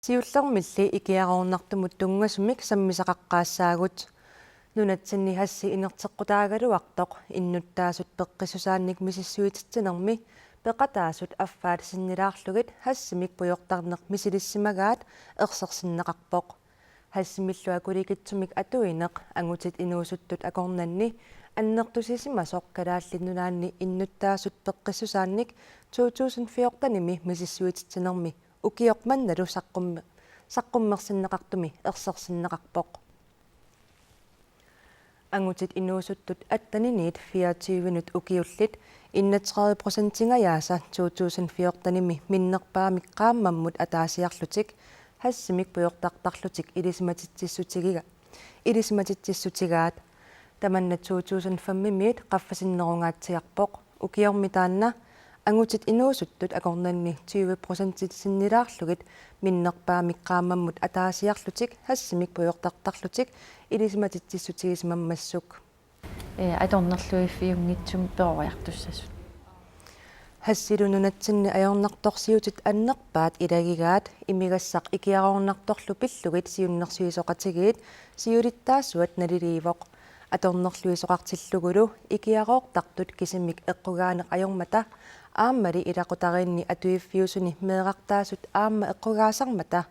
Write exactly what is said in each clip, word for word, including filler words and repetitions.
Siullermilli ikiaroornartumut tunngasumik sammisaqaqqaassaagut. Nunatsinni hashi inerteqqutaagaluartoq innuttaasut peqqissusaannik misissuititsinermi peqataasut affaat sinnilaarlugit hashimik pujortarneq misilissimagaat ersersinneqarpoq. Hashimillu akulikitsumik atuineq angutit inuusuttut akornanni annertusisimasoq Kalaallit Nunaanni innuttaasut peqqissusaannik to tusind fjortenimi misissuititsinermi ukioq mannalu saqqummi-, saqqummersinneqartumi ersersinneqarpoq. Angutit inuusuttut atteniniit fireogtyvenut ukiullit enogtredive procentingajaasa to tusind fjortenimi minnerpaamik qaammammut ataasiarlutik hashimik pujortartarlutik ilisimatitsissutigiga-, ilisimatitsissutigaat. Tamanna to tusind femimiit qaffasinnerungaatsiarpoq. Ukiormi taanna angutit inuusuttut akornanni tyve procentit sinnilaarlugit minnerpaamik qaammammut ataasiarlutik hashimik pujortartarlutik ilisimatitsissutigisimammassuk. Ee, atornerluiffiunngitsumik peroriartussasut. Hashilu nunatsinni ajornartorsiutit annerpaat ilagigaat imigassaq ikiaroornartorlu pillugit siunnersuisoqatigiit siulittaasuat naliliivoq. Atornerluisoqartillugulu ikiaroortartut kisimik eqqugaaneq ajormata aammali ilaqutariinni atuiffiusuni meerartaasut aamma eqqugaasarmata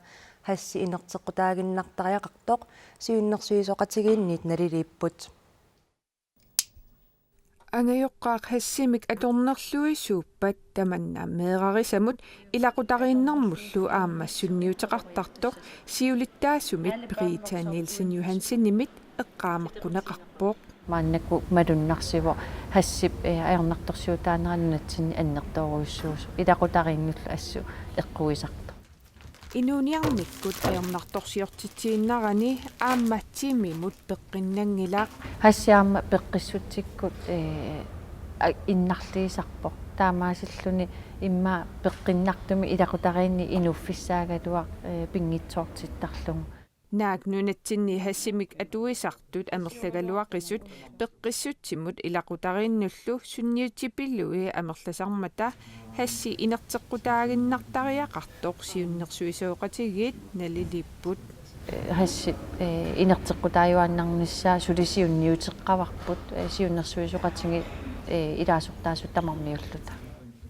hashi inerteqqutaaginnartariaqartoq siunnersuisoqatigiinniit naliliipput. Angajoqqaat hashimik atornerluisuuppat tamanna meerarisamut ilaqutariinnermullu aamma sunniuteqartartoq siulittaasumit Britta Nielsen Johansenimit eqqaamaqquneqarpoq. Maannakkut malunnarsivoq haship, ee, ajornartorsiutaanera nunatsinni annertoorujussuusoq ilaqutariinnullu assut eqquisartoq. Inuuniarnikkut ajornartorsiortitsiinnarani aamma timimut peqqinnanngilaq. Hashi aamma peqqissutsikkut, ee, a-, innarliisarpoq. Taamaasilluni immaqa peqqinnartumik ilaqutariinni inuuffissaagaluaq, ee, pinngitsoortittarlugu. Naak nunatsinni hashimik atuisartut amerlagaluaqisut peqqissutsimut ilaqutariinnullu sunniutipilui amerlasarmata hashi inerteqqutaaginnartariaqartoq siunnersuisoqatigiit naliliipput. Ee, haship, ee, inerteqqutaajuaannarnissaa suli siunniuteqqavarput, ee, siunnersuisoqatigiit, ee, ilaasortaasut tamarmiulluta.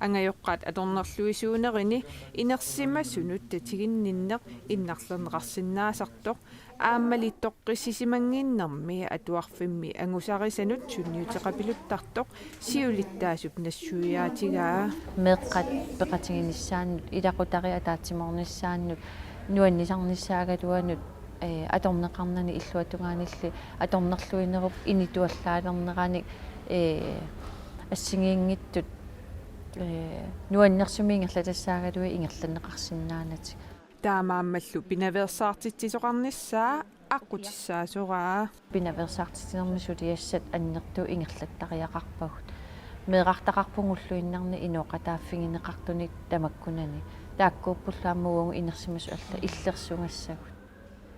Angajoqqaat atornerluisuunerini inersimasunut tatiginninneq innarlerneqarsinnaasartoq aammali toqqissisimannginnermi atuarfimmi angusarisanut sunniuteqapiluttartoq siulittaasup nassuiaatigaa. Meeqqat peqatiginissaannut, ilaqutariit ataatsimoornissaannut, nuannisarnissaagaluanut, ee, atorneqarnani illuatungaanilli atornerluinerup inituallaalerneranik, ee, assigiinngitsut, ee, nuannersumik ingerlatassaagaluit ingerlanneqarsinnaanatik. Taamaammallu pinaveersaartitsisoqarnissaa aqqutissaasoraa. Pinaveersaartitsinermi suliassat annertuut ingerlattariaqarpagut. Meerartaqarpugut ulluinnarni inooqataaffigineqartunik tamakkunani. Taakkuuppullu aamma uagut inersimasut allat illersugassagut.